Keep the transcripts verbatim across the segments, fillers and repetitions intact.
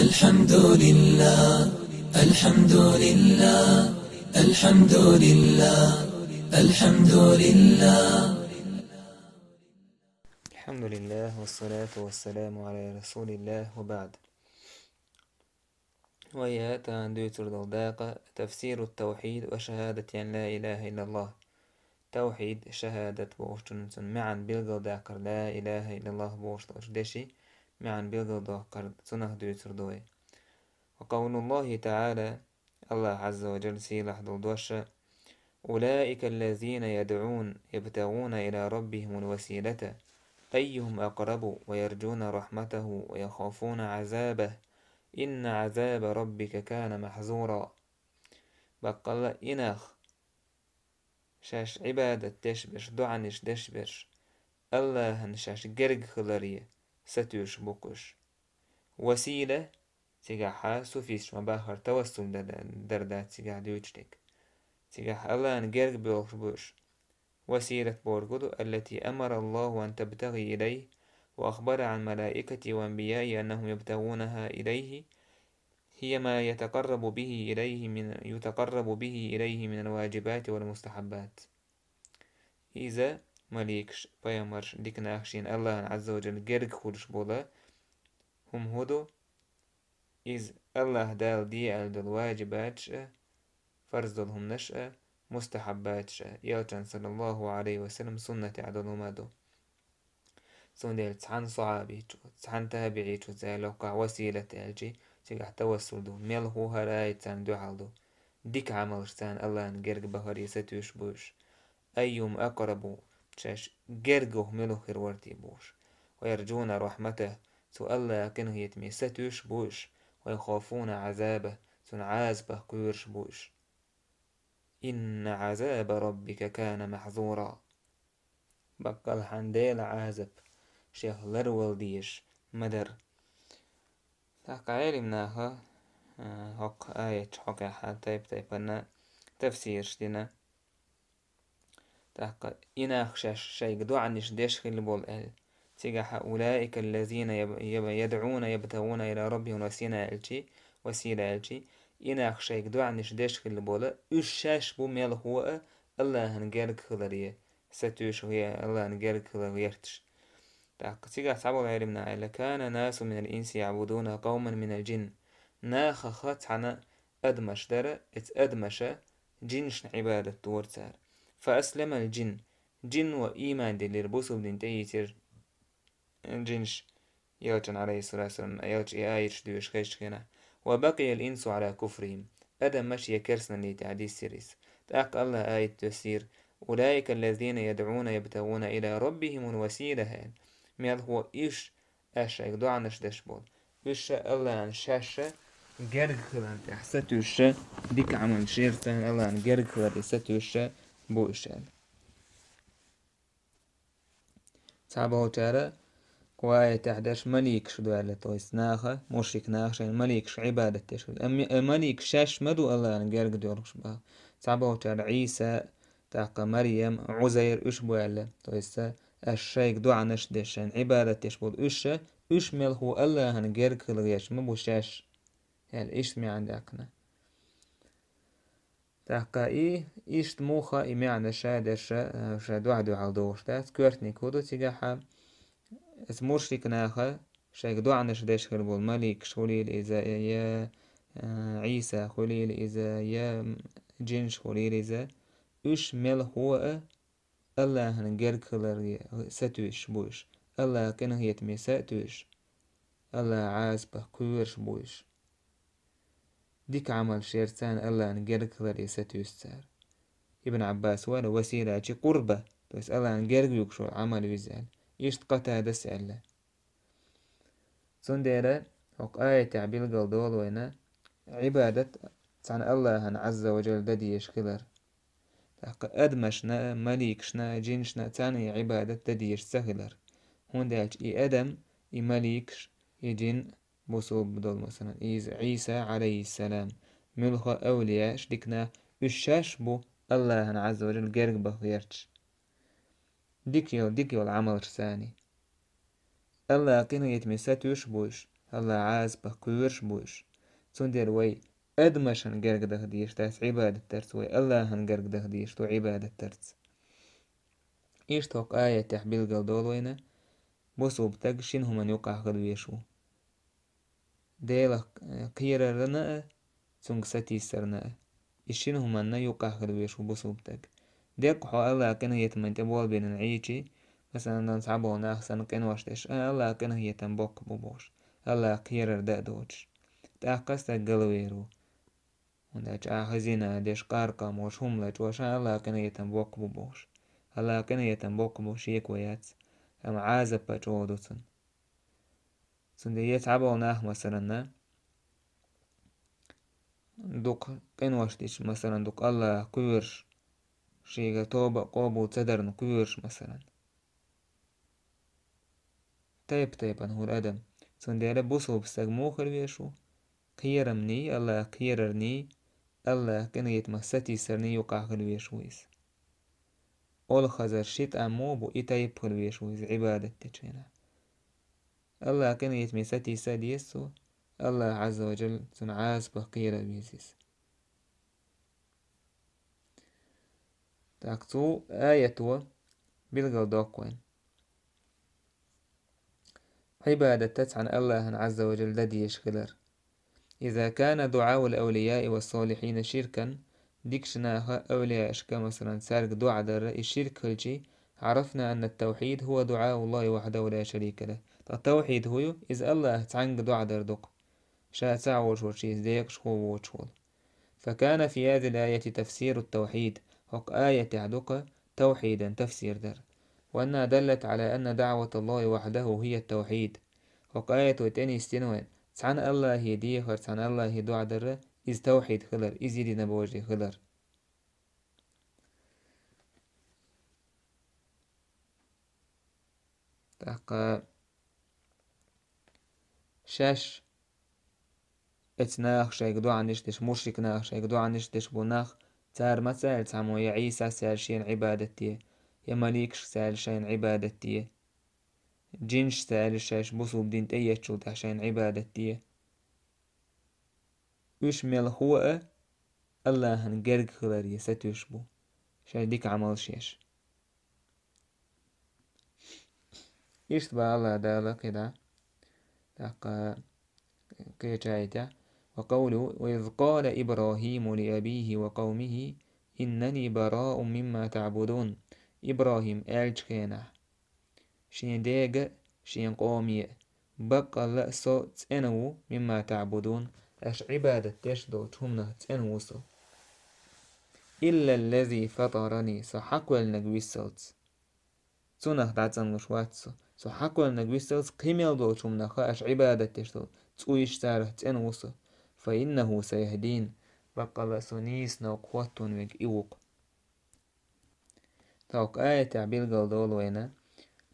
الحمد لله، الحمد لله، الحمد لله، الحمد لله. الحمد لله، والصلاة والسلام على رسول الله، وبعد. Вай тахана дуьйцур долу дакъа تفسير التوحيد وشهادة أن لا إله إلا الله. Тавхьид, шахӀадат бохучун, цуьнан маьӀна билгалдаккхар, ла илаха иллаллах бохуш долчу деши маьӀна билгалдоккхар, цунах дуьйцур ду вай. وقول الله تعالى, Аллах Ӏазза ва Джалла сийлахь долу дош: أولئك الذين يدعون يبتغون إلى ربهم الوسيلة أيهم أقرب ويرجون رحمته ويخافون عذابه إن عذاب ربك كان محذورا. Баккъалла а и нах, шаьш Ӏибадат деш берш, доӀанаш деш берш, Аллахьан шаьш герга хиларе сатуьйсуш бу-кх уьш. Васила, цигахь суфисташ ма-баххара тавассул дар, дар дац цигахь дуьйцуш дерг. Цигахь Аллахьан герга боьлхуш бу уьш. Василат бохург хӀун ду? التي أمر الله أن تبتغي إليه، وأخبر عن ملائكته وأنبيائه أنهم يبتغونها إليه، هي ما يتقرب به إليه من، يتقرب به إليه من الواجبات والمستحبات. Иза маликаш, пайхамарш, дика нах шена Аллахьан Ӏазза ва Джалла герга хуьлуш болу хӀума хӀун ду? Иза Аллах Дала де аьлла долу ваджибаташ а, фарз долу хӀуманаш а, мустахьаббаташ а, элчан, саллаллаху Ӏалайхи ва саллам, суннатехь долу хӀума ду. Цундела цхьана сахьабичо, цхьана табиӀичо цара локкхахь василат аьлчи, цигахь тавассул ду, мел хӀу хӀара а царна дуьхьал ду. Дика Ӏамалш царна Аллахьан герга бахаре сатуьйсуш бу уьш. أيهم أقرب, шаьш герга хӀума мила хир вара те бохуш. ويرجون رحمته, цу Аллахьан къинхетаме сатуьйсуш бу уьш. ويخافون عذابه, цуьнан Ӏазапах кхоьруш бу уьш. إن عذاب ربك كان محذورا. Баккъалла хьан Делан Ӏазап шех ларвала дезаш ма дара. ТӀаккха Ӏелим наха, а, хӀокху аяташ хьокъехь тайп-тайпана тафсираш дина. ТӀаккха и нах шаьш шайга доӀанаш деш хилла болу аьлла. Цигахь أولئك الذين يب-، يب-، يدعون يبتغون إلى ربهم الوسيلة аьлчи, васила аьлчи, и нах шайга доӀанаш деш хилла болу, уьш шаьш бу мелхо а Аллахьан герга хиларе сатуьйсуш, Аллахьан герга хилар гӀерташ. ТӀаккха цигахь цхьаболу Ӏелим наха аьлла: كان ناس من الإنس يعبدون قوما من الجن. Нахах цхьана адамаш дара, эцу адамаша джинашна Ӏибадат дора цара. فأسلم الجن. Джинно ийман диллира, бусулба дин тӀеийцира джинаш, элчан, Ӏалайхиссалату вассалам, элча и аяташ доьшуш хезчу хенахь. وبقي الإنس على كفرهم. Адамаш я керстаналлин тӀехь диссира иза. ТӀаккха Аллаха аят доссийра: أولئك الذين يدعون يبتغون إلى ربهم الوسيلة аьлла. Мелхо уьш, аш шайга доӀанаш деш болу. Уьш ша Аллахьан шаьш герга хиларна тӀехь сатуьйсуш, дика Ӏамал шерца Аллахьан герга хиларе сатуьйсуш бу уьш аьлла. Цхьаболчара кху аятехь дерш маликаш ду аьлла, то есть наха, мушрик наха шайна маликаш Ӏибадат деш хилла. Амма, э, маликаш шаьш ма ду Аллахьан герга доьлхуш баха. Цхьаболчара Ӏийса, тӀаккха Марьям, Ӏузайр уьш бу аьлла, то есть аш шайга доӀанаш деш, шайна Ӏибадат деш болу уьш ша, уьш мелхо Аллахьан герга хила гӀерташ ма бу шаьш аьлла, иштта маьӀна даьккхина. ТӀаккха и, иштта муха и маьӀна ша дерш, э, ша дуьхьал-дуьхьал догӀуш дац, коьртаниг хӀун ду цигахьа? Эцу мушрик наха шайга доӀанаш деш хир болу маликаш хуьлийла иза, я, я, э, Ӏийса хуьлийла иза, я джинаш хуьлийла иза, уьш мелхо а Аллахьан герга хиларе сатуьйсуш бу уьш, Аллахьан къинхетаме сатуьйсуш, Аллахьан Ӏазапах кхоьруш бу уьш. Дика Ӏамал шерца Аллахьан герга хиларе сатуьйсу цара. Ибн Ӏаббас вара василачи къурба, то есть Аллахьан герга вуьгуш волу Ӏамал ву иза аьлла. Иштта Къатадас аьлла. Цундела хӀокху аятехь билгал долу вайна Ӏибадат цхьана Аллахьан Ӏазза ва Джалла дан дезаш хилар. ТӀаккха адамашна а, маликашна а, джинашна а царна и Ӏибадат дан дезаш ца хилар. ХӀунда аьлча и адам, и маликаш, и джин бусулба долу, масалан, иза Ӏийса, Ӏалайхиссалам, муьлхха а авлияш, дика нах, уьш шаьш бу Аллахьан Ӏазза ва Джалла герга баха гӀерташ. Дика йолу, дика йолу Ӏамалш царна. Аллахьан къинхетаме сатуьйсуш бу уьш. АллахӀа Ӏазапах кхоьруш бу уьш. Цундела вай адамашна герга даха дезаш дац Ӏибадат дарца, вай АллахӀана герга даха дезаш ду Ӏибадат дарца. Иштта хӀокху аятехь билгалдолу вайна, бусулба стаг шина хӀуманна юкъахь хила везаш ву. Делах, э, кхерарна а, цуьнга сатийсарна а. И шина хӀуманна юкъахь хила везаш ву бусулба стаг. Деккъа хьо АллахӀан къинхетаман тӀе болх бина Ӏийчи, масалан, цхьаболу нах санна къинош деш, а, АллахӀан къинхетам боккха бу бохуш, АллахӀах кхерар дан а доцуш. ТӀаккха стаг галвер ву. ХӀунда аьлча ахьа зина деш, къаркъа молуш, хӀума лачкъош, а, АллахӀан къинхетам боккха бу бохуш. АллахӀан къинхетам боккха бу шеко яц, амма Ӏазап а чӀогӀа ду цуьнан. Цундела я цхьаболу нах, масалан, дукха къинош дича, масалан, дукха АллахӀах кхоьруш, шега тоба а къобал ца дарна кхоьруш, масалан. Тайп-тайпана хӀура адам. Цундела бусулба стаг муха хила везаш ву? Кхерамний, АллахӀах кхерарний, АллахӀан къинхетамах сатийсарний юкъахь хила везаш ву иза. Олхазар ши тӀам муха бу, и тайпа хила везаш ву иза Ӏибадат дечу хенахь. АллахӀан къинхетаме сатийса а деза цо, АллахӀ Ӏазза ва Джалла цуьнан Ӏазапах кхера а веза иза. ТӀаккха цу аято билгалдоккху вайна Ӏибадат цхьана АллахӀана Ӏазза ва Джалла дан дезаш хилар. إذا كان دعاء الأولياء والصالحين شركا, дикачу наха, авлияашка, масалан, цаьрга доӀа дар и ширк хилчи, عرفنا أن التوحيد هو دعاء الله وحده لا شريك له. Ткъа тавхьид хӀун ю? Иза АллахӀах цхьаьнга доӀа дар ду-кх, ша цхьаъ волуш волчу, иза декъашхо воцуш волу. فكان في هذه الآية تفسير التوحيد, хӀокху аятехь ду-кх тавхьидан тафсир дар. وأنها دلت على أن دعوة الله وحده هي التوحيد. ХӀокху аято тӀе нисдина вайна, цхьана АллахӀе дехар, цхьана АллахӀе доӀа дар, иза тавхьид хилар, иза единобожие хилар. ТӀаккха шаьш эцу наха шайга доӀанаш деш, мушрик наха шайга доӀанаш деш бу нах, цара ма ца аьлла цхьаммо, я Ӏийсас аьлла шена Ӏибадат де, я маликашка ца аьлла шайна Ӏибадат де, джинашца аьлла шаьш бусулба дин тӀеэцчул тӀаьхьа шайна Ӏибадат де. Уьш мелхо а АллахӀан герга хиларе сатуьйсуш бу, шайн дика Ӏамалш еш. Иштта боху АллахӀ Дала кхидӀа, тӀаккха кхечу аятехь: وقوله: وإذ قال إبراهيم لأبيه وقومه إنني براء مما تعبدون. ИбрахӀим аьллачу хенахь шен дега а, шен къоме а: «Баккъалла а со цӀена ву, мимма таъбудун, аша Ӏибадат деш долчу хӀуманах цӀена ву со. Илла ллази фатарани, со хьакхоьллинарг виссалц». Цунах дӀацӀанлуш вац со. Со хьакхоьллинарг виссалц кхин мел долчу хӀуманах аша Ӏибадат деш долу цӀуйш царах цӀена ву со. Фа иннаху саяхдин, баккъалла а со нийса новкъа хӀоттон верг и ву-кх. Тахка аятехь билгал долу вайна,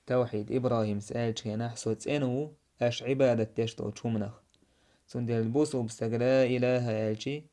тавхьид ИбрахӀимс аьллачу хенахь: «Со цӀена ву аша Ӏибадат деш долчу хӀуманах». Цундела бусулба стага ла илаха аьлчи,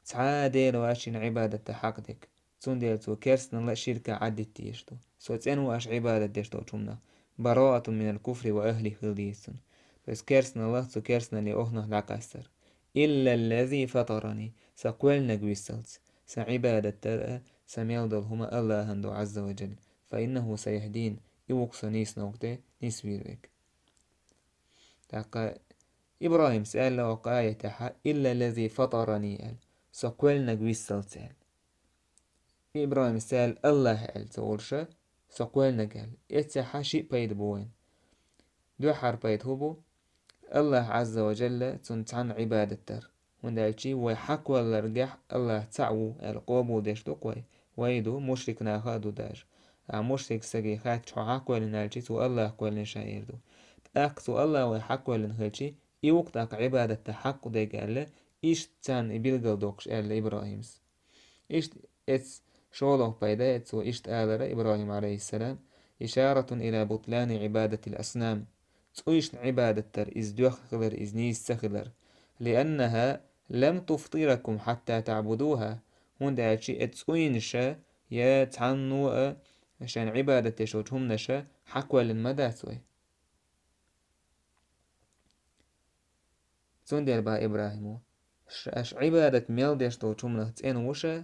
цхьа а Дела вац шена Ӏибадатта хьакъ дерг. Цундела цо керстаналла а, ширка а Ӏаддитта дезаш ду. «Со цӀена ву аша Ӏибадат деш долчу хӀуманах». Бараатун минал куфри ва ахлихи хила деза цунна. То есть керстаналлах, цу керстаналле охӀнах дӀакъастар. «Илла ллази фатарани», сан кхоьллинарг виссалц, сан Ӏибадат дар а, сан мел долу хӀума АллахӀан ду, Ӏазза ва Джалла. «Фа иннаху саяхдин», и ву-кх со нийса новкъа тӀе нисвийр верг. ТӀаккха ИбрахӀимс аьлла хӀокху аятехьа: «Илла ллази фатарани», аьлла, «Со кхоьллинарг виссалц», аьлла. ИбрахӀимс аьлла: «АллахӀ», аьлла ца волуша, «Со кхоьллинарг», аьлла. Эццехьа шиъ пайда бу вайна. Дуьххьара пайда хӀун бу? АллахӀ Ӏазза ва Джалла, цунна цхьанна Ӏибадат дар. ХӀунда аьлча вай хьакхоьлларгахь АллахӀ цхьаъ ву аьлла къобал деш ду-кх вай. Вай ду, мушрик наха а ду даже. Ахьа мушрик стаге хаьттича, хьо хьакхоьллина аьлчи, цо АллахӀ кхоьллина ша эр ду. ТӀаккха цо АллахӀ вай хьакхоьллина хилчи, и ву-кх тӀаккха Ӏибадатта хьакъ дерг аьлла, иштта царна и билгал доккхуш аьлла ИбрахӀимс. Иштта эцу шолгӀа пайда эцу иштта алара ИбрахӀим, алейхиссалам: «Ишаратун ила бутлани Ӏибадатил аснам». ЦӀуйшна Ӏибадат дар, иза доьхна хилар, иза нийса ца хилар. «Лианнаха лам туфтиракум хьатта таъбудуха». ХӀунда аьлча и цӀуйнаша я цхьанно а шайн Ӏибадат деш долчу хӀуманаша хьакхоьллина ма дац вай. Цундела бах ИбрахӀимо: «Ш-, аш Ӏибадат мел деш долчу хӀуманах цӀена ву ша,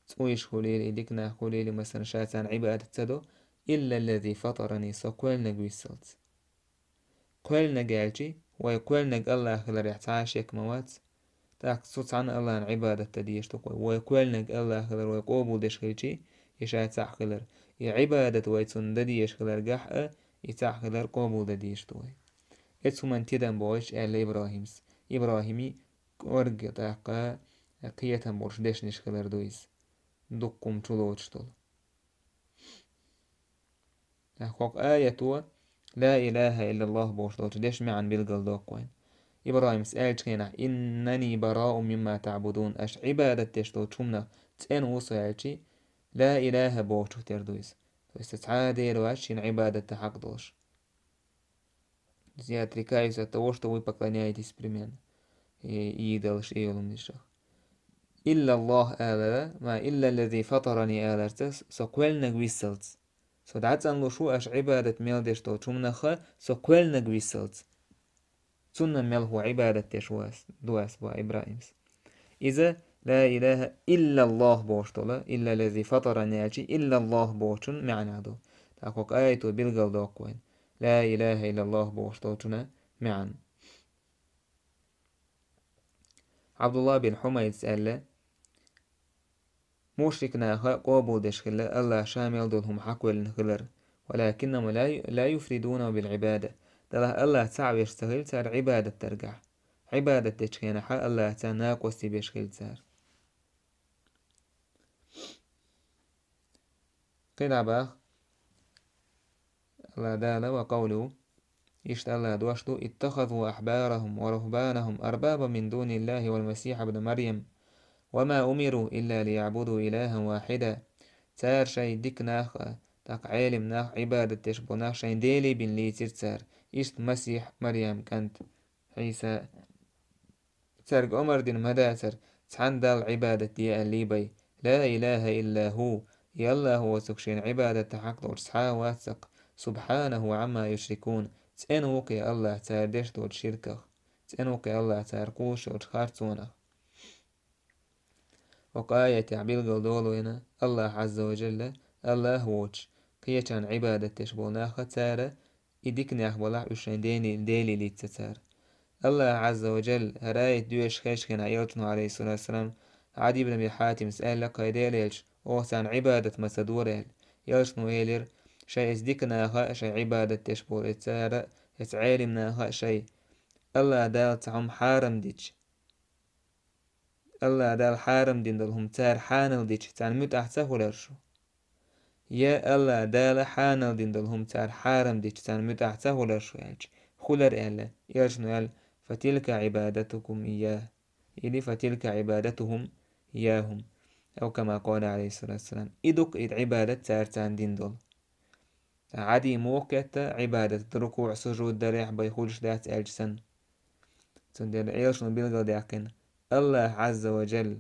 цӀуйш хуьлийла, и дика нах хуьлийла, масала, ша царна Ӏибадат ца до, илла ллази фатарани, со кхоьллинарг виссалц». Кхоьллинарг аьлчи, вай кхоьллинарг АллахӀ хиларехь цхьа а шек ма вац. ТӀаккха цу цхьана АллахӀна Ӏибадат дан дезаш ду-кх вай. Вай кхоьллинарг АллахӀ хилар вай къобалдеш хилчи, и ша цхьаъ хилар. И Ӏибадат вай цунна дан дезаш хиларгахь а, и цхьаъ хилар къобалдан дезаш ду вай. Оцу хӀуманна тидам бохуьйтуш аьлла ИбрахӀимс. ИбрахӀими кӀорга тӀаккха кхетам болуш дешнаш хилар ду иза. Дуккха хӀума чулоцуш долу. ХӀокху аято «Ла илаха иллаллахӀ» бохуш долчу дешан маьӀна билгалдоккху вайна. ИбрахӀимс аьллачу хенахь: «Иннани бараун мимма таъбудун», аш Ӏибадат деш долчу хӀуманах цӀена ву со аьлчи, «Ла илаха» бохучух тера ду иза. То есть цхьа а Дела вац шена Ӏибадат дан хьакъ долуш. Я отрекаюсь от того, что вы поклоняетесь, примерно, и идолаш, и йолу мишах. «ИллаллахӀ» алара, ма «илла ллази фатарани» аларца, со кхоьллинарг виссалц. Со дӀацӀанлуш ву аш Ӏибадат мел деш долчу хӀуманах, со кхоьллинарг виссалц. Цунна мел хӀу Ӏибадат деш ву ас, ду ас, боху ИбрахӀимс. Иза «Ла илаха иллаллахӀ» бохуш долу, «илла ллази фатарани» аьлчи, «иллаллахӀ» бохучун маьӀна ду. ТӀаккха хӀокху аято билгалдоккху вайна «Ла илаха иллаллахӀ» бохуш долчун маьӀна. Ӏабдулла бин Хьумайдс аьлла: «Мушрик наха къобалдеш хилла АллахӀ ша мел долу хӀума хьакхоьллина хилар, валакиннахум ла ю-, ла юфридуна бил Ӏибада». Делахь АллахӀ цхьаъ веш ца хилла цара Ӏибадат даргахь. Ӏибадат дечу хенахь АллахӀца накъостий беш хилла цара. Кхин дӀа бах АллахӀ Дала: «Ва къавлуху», иштта АллахӀ дош ду: «Иттахазу ахьбарахум ва рухбанахум арбаба мин дуниллахӀи вал Масихьа бна Марьям, ва ма умиру илла лияъбуду илахӀан вахьида». Цара шайн дика нах а, тӀаккха Ӏелим нах а, Ӏибадат деш болу нах шайн делий бина лийцира цара, иштта Масихь, Марьям кӀант Ӏийса. Цаьрга омар дина ма дацара, цхьана Далла Ӏибадат де аьллий бай. Ла илаха илла хӀу, и АллахӀ воцург шена Ӏибадат дан хьакъ долуш цхьа а вац-кх. СубхьанахӀу Ӏамма юшрикун, цӀена ву-кх и АллахӀ цара деш долчу ширках, цӀена ву-кх и АллахӀ цара кхуллуш йолчу харцонах. ХӀокху аятехь билгал долу вайна АллахӀ Ӏазза ва Жалла, АллахӀ воцуш, кхечарна Ӏибадат деш болу нах а, цара и диканех балахь уьш шайн дени-, делий лицца цара. АллахӀ Ӏазза ва Жалла хӀара аят доьшуш хезчу хенахь, элчано, Ӏалайхиссалату вассалам, Ӏади ибн Аби Хьатимс аьлла, кхайн Делан элча, оха царна Ӏибадат ма ца дора аьлла. Элчано элира, шайн эца диканаха а шайн Ӏибадат деш болу, эца цара, эца Ӏелимнаха а шайн. АллахӀ Дала цхьа хӀума хьарам дича, АллахӀ Дала хьарам дина долу хӀума цара хьанал дича, царна муьтӀахь ца хуьлура шу? Я АллахӀ Дала хьанал дина долу хӀума цара хьарам дича, царна муьтӀахь ца хуьлура шу аьлча, хуьлура аьлла, элчано аьлла, фатилка Ӏибадатукум ийяхӀ, или фатилка Ӏибадатухум ийяхӀум, ав кама къала Ӏалайхиссалату вассалам. И ду-кх и Ӏибадат цара царна дина долу. Ткъа Ӏади муха кхетта Ӏибадат, рукуӀ, сужуд дарехь бай хуьлуш дац аьлча санна? Цундела элчано билгалдаьккхина, АллахӀ Ӏазза ва Жалла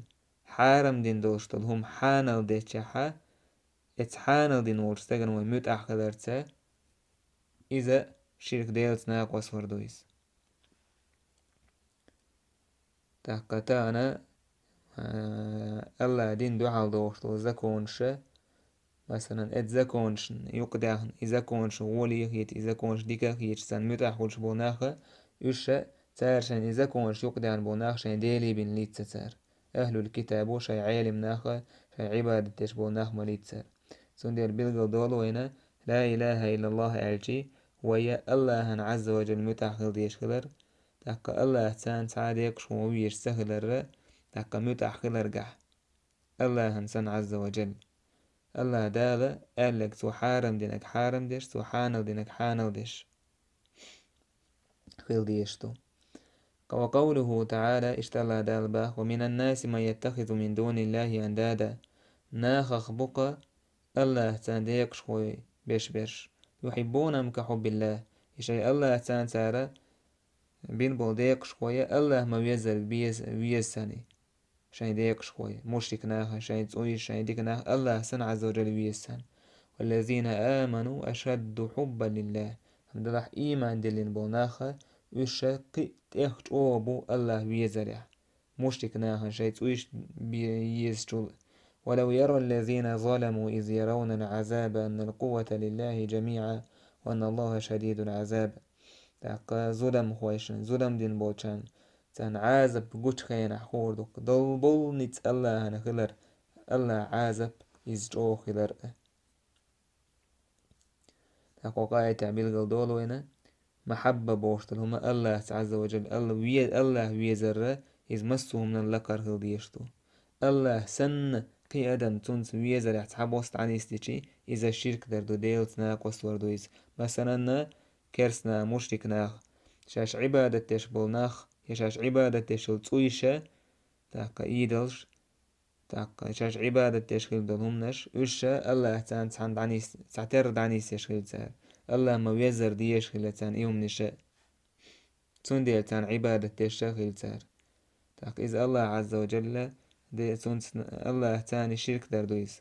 хьарам дина долуш долу хӀума хьанал деччахьа, эца хьанал дина волчу стагана вай муьтӀахь хиларца, иза ширк, Делаца накъост вар ду иза. ТӀаккха тахана, а, АллахӀ дин дуьхьал дохуш долу законаша, масалан, эцу законашна юкъадаьхна, и законаш гӀоли а хета, и законаш дика а хеташ, царна муьтӀахь хуьлуш болу нах а, уьш а, цара шайн и законаш юкъадаьхна болу нах шайн делий бина лицца цара. Ахьлул китабо шайн Ӏелим нах а, шайн Ӏибадат деш болу нах ма лицца цара. Цундела билгал долу вайна, ла илаха иллаллахӀ аьлчи, вай АллахӀан Ӏазза ва Жалла муьтӀахь хила дезаш хилар, тӀаккха АллахӀ царна цхьа а декъашхо везаш ца хиларра, тӀаккха муьтӀахь хиларгахь, АллахӀан санна Ӏазза ва Жалла. АллахӀ Дала аьлларг, цо хьарам динарг хьарам деш, цо хьанал динарг хьанал деш хила дезаш ду. Ва къавлуху таӀала, иштта АллахӀ Дала бах: «Ва минан наси ман яттахизу мин дуниллахӀи андада». Нахах бу-кха АллахӀца декъашхой беш берш. «Юхьиббунахум ка хьуббиллахӀ». И шайн АллахӀца цара бина болу декъашхой а АллахӀ ма веззарг беза, веза санна. Шайн декъашхой, мушрик нах а, шайн цӀуй, шайн дика нах а АллахӀ санна Ӏазза ва Жалла веза санна. «Валлазина аману ашадду хьуббан лиллахӀ». Амма делахь, ийман диллина болу нах а уьш кхин а тӀех чӀогӀа бу АллахӀ везарехь, мушрик нахана шайн цӀуйш бе-, езачул. «ولو يرى الذين ظلموا إذ يرون العذاب أن القوة لله جميعا وأن الله شديد العذاب». ТӀаккха зуламхойшна, зулам дина болчарна, царна Ӏазап гучу хенахь хуур ду-кх, долболла ницкъ АллахӀана хилар, АллахӀан Ӏазап иза чӀогӀа хилар а. ТӀаккха кху аятехь билгал долу вайна, махьабба бохуш долу хӀума АллахӀца Ӏазза ва Джалла, Алла ве-, АллахӀ везарра, иза массо а хӀуманан лакхара хила дезаш ду. АллахӀ санна, кхин адам цунца везарехь цхьабосса дӀанисдичи, иза ширк дар ду, Делаца накъост вар ду иза. Масалан, керстанах, мушрик нах, шаьш Ӏибадат деш болу нах, я шаьш Ӏибадат деш йолу цӀуйша, тӀаккха идолаш, тӀаккха шаьш Ӏибадат деш хила долу хӀуманаш, уьш ша АллахӀ царна цхьаьна дӀанис-, цхьатерра дӀанисъеш хила цара. АллахӀ ма веззара дезаш хила царна и хӀуманаш а. Цундела царна Ӏибадат деш а хила цара. ТӀаккха иза АллахӀ Ӏазза ва Джалла де-, цунца АллахӀ царна ширк дар ду иза.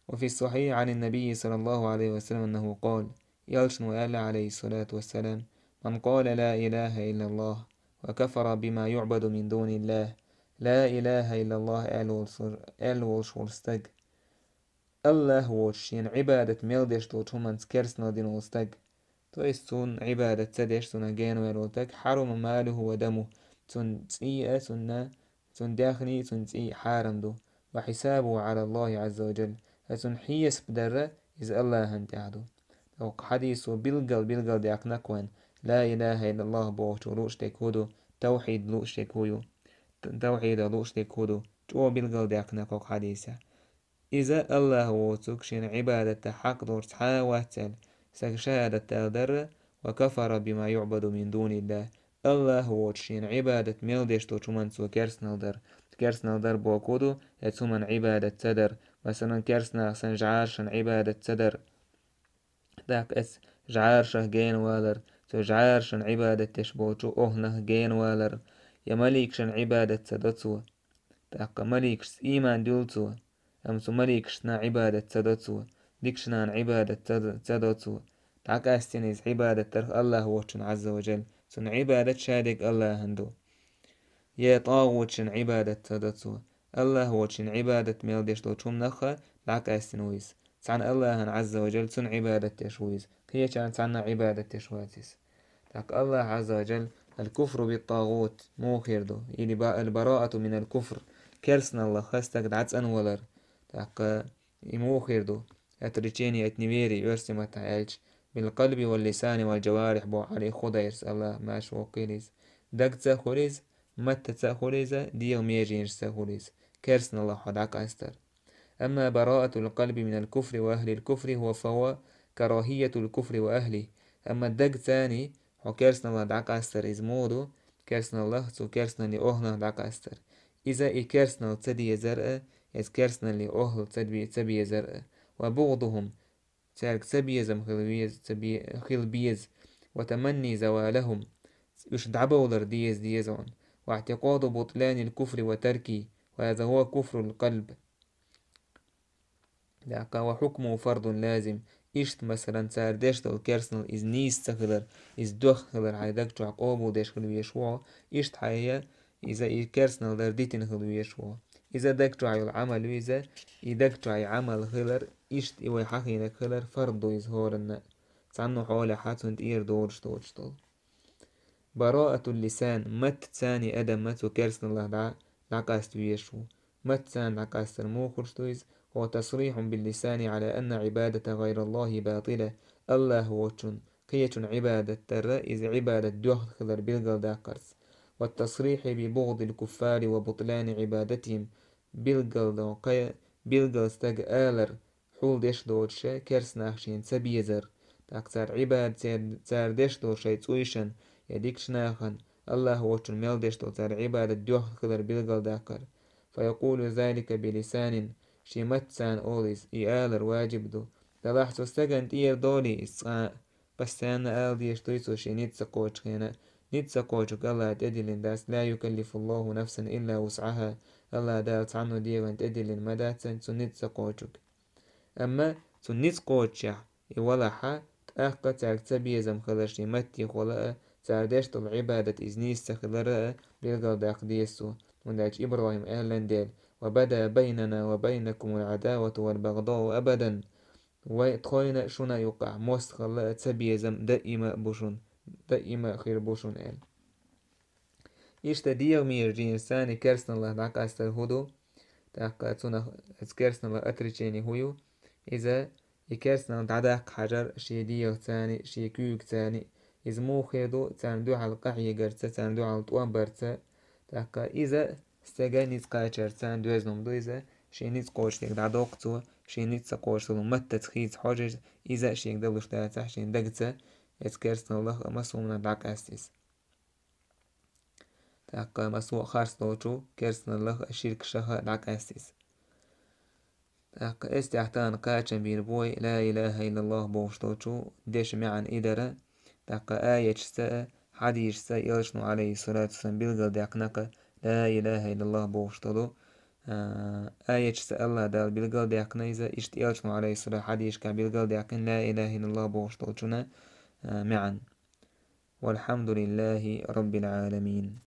وفي الصحيح عن النبي صلى الله عليه وسلم أنه قال: Элчано аьлла, عليه الصلاة والسلام: «من قال لا إله إلا الله وكفر بما يعبد من دون الله». Ла илаха иллаллах аьлла волуш, аьлла волуш волу стаг, АллахӀ воцуш шена Ӏибадат мел деш долчу хӀуманца керстанал дина волу стаг, то есть цунна Ӏибадат ца деш, цунах генавер волу стаг, «حرم ماله ودمه», цунна цӀий а, цунна цунна даьхний, цунна цӀий хьарам ду. «وحسابه على الله عز وجل», ткъа цунна хьесап дар а иза АллахӀана тӀехь ду. Окху хьадисо билггал, билггал даьккхина кхуьнан, ла илаха иллаллах бохучо лууш дерг хӀун ду, тавхьид лууш дерг хӀун ю. Т-, тавхьида лууш дерг хӀун ду, чӀогӀа билггал даьккхина кху хьадисехь. Иза АллахӀ воцург шена Ӏибадатан хьакъ долуш цхьа а вац аьлла, стага шахӀадат дала дар а, «وكفر بما يعبد من دون الله». АллахӀ воцуш шена Ӏибадат мел деш долчу хӀуманца цо керстанал дар. Керстанал дар бохург ду, оцу хӀуманна Ӏибадат ца дар. Масалан, керстанах санна жӀарашна Ӏибадат ца дар. ТӀаккха оцу жӀарашах генавалар, цу жӀарашна Ӏибадат деш болчу охӀланах генавалар, я маликашна Ӏибадат ца до цо. ТӀаккха маликашца ийман дуьллу цо, амма цу маликашна Ӏибадат ца до цо, дикачу нахана Ӏибадат ца до, ца до цо. ДӀакъаьстина иза Ӏибадат дарх АллахӀ воцчунна Ӏазза ва Джалла, цунна Ӏибадат ша дерг АллахӀана ду. Я тӀагӀуташна Ӏибадат ца до цо. АллахӀ воцчунна Ӏибадат мел деш долчу хӀуманах а дӀакъаьстина ву иза. Цхьана АллахӀана Ӏазза ва Джалла цунна Ӏибадат деш ву иза. Кхечарна цхьанна Ӏибадат деш вац иза. ТӀаккха АллахӀ Ӏазза ва Джалла «الكفر بالطاغوت» муха хир ду, или ба-, «البراءة من الكفر», керстаналлах стаг дӀацӀанвалар. ТӀаккха и муха хир ду, «отречение от неверия», оьрсийн маттахь аьлча, «بالقلب واللسان والجوارح» боху Ӏали Худайрс, АллахӀ марша воккхийла иза. Дагца а хуьлу иза, маттаца а хуьлу иза, дегӀан меженашца а хуьлу иза. Керстаналлах хьо дӀакъастар. أما براءة القلب من الكفر وأهل الكفر هو، فهو كراهية الكفر وأهله. Амма дагца а хьо керстаналлах дӀакъастар иза муха ду, керстаналлах, цу керстаналлин охӀланах дӀакъастар. Иза и керстаналла ца дезар а, иза керстаналлин охӀла ца бе-, ца безар а. وبغضهم, цаьрга ца безам хила веза, ца бе-, хила беза. وتمني زوالهم, уьш дӀабовлар деза, деза хьуна. واعتقاد بطلان الكفر وتركه، وهذا هو كفر القلب. ТӀаккха «وحكمه فرض لازم». Иштта, масалан, цара деш долу керстаналла иза нийса ца хилар, иза доьхна хилар хьайн даг чохь къобалдеш хила везаш ву хьо, иштта хьайна иза и керстаналла дар дитина хила везаш ву хьо. Иза даг чохь йолу Ӏамал ю иза, и даг чохь и Ӏамал хилар, иштта и вай хьахийнарг хилар фард ду иза хӀоранна. Цхьанна хьолехь цунна тӀера долуш доцуш долу. براءة اللسان, маттаца а адам цу керстаналлах дӀа-, дӀакъаста везаш ву. Маттаца а дӀакъастар муха хурш ду иза, هو تصريح باللسان على أن عبادة غير الله باطلة, АллахӀ воцчунна, кхечунна Ӏибадат дар а, иза Ӏибадат доьхна хилар билгалдаккхарца. والتصريح ببغض الكفار وبطلان عبادتهم, билггал дон кхе-, билггал стага алар, хьул деш доцуш керстанах шена ца безар, тӀаккха цара Ӏибадат цер-, цара деш долу шайн цӀуйшан я дикачу нахана, АллахӀ воцчунна мел деш долу цара Ӏибадат доьхна хилар билгалдаккхар. فيقول ذلك بلسان, шен маттаца а олу иза, и алар ваджиб ду. Делахь цу стагана тӀера долий иза цкъа а, постоянно ала дезаш дуй цо шен ницкъ ца кхочу хенахь, ницкъ ца кхочург АллахӀа тӀедиллина дац, لا يكلف الله نفسا إلا وسعها, АллахӀ Дала цхьанна дегӀана тӀедиллина ма дац цунна ницкъ ца кхочург. Амма цунна ницкъ кхочушехь, и валахь, тӀаккха цаьрга цабезам хилар шен маттехула а, цара деш долу Ӏибадат иза нийса ца хилар а билгалдаккха деза цо. ХӀунда аьлча ИбрахӀима аьлла дела: «وبدا بيننا وبينكم العداوة والبغضاء أبدا». Вай, тхойна а шуна а юкъахь мостагӀалла а цабезам даима а бу шуна, даима а хир бу шуна аьлла. Иштта дегӀан меженашца керстаналлах дӀакъастар хӀун ду? ТӀаккха цунах, оцу керстаналлах отречение хӀун ю? Иза и керстаналла дӀадаккха хьажар шен дегӀаца, шен куьйгаца. Иза муха хир ду? Царна дуьхьал къахьегарца, царна дуьхьал тӀом барца. ТӀаккха иза стеган ницкъ кхачарца доьзна хӀума ду иза, шен ницкъ кхочушдерг дӀадоккху цо, шен ницкъ ца кхочуш долу маттаца хийца хьожа иза, иза шега далуш дацахь шен дагца, эцу керстаналлах а массо а хӀуманах дӀакъаста иза. ТӀаккха массо а харц долчу керстаналлах а, ширкашах а дӀакъаста иза. ТӀаккха эццехь тахана кхачам бийр бу вай ла илаха иллаллах бохуш долчу дешан маьӀна и дара. ТӀаккха аяташца а, хьадисашца а элчано, Ӏалайхиссалату вассалам, билгалдаьккхина кху ла илаха иллаллах бохуш долу, а, аяташца АллахӀ Дала билгалдаьккхина иза, иштта элчано, Ӏалайхиссалату, хьадисашкахь билгалдаьккхина ла илаха иллаллах бохуш долчунна, а, маьӀна. والحمد لله رب العالمين.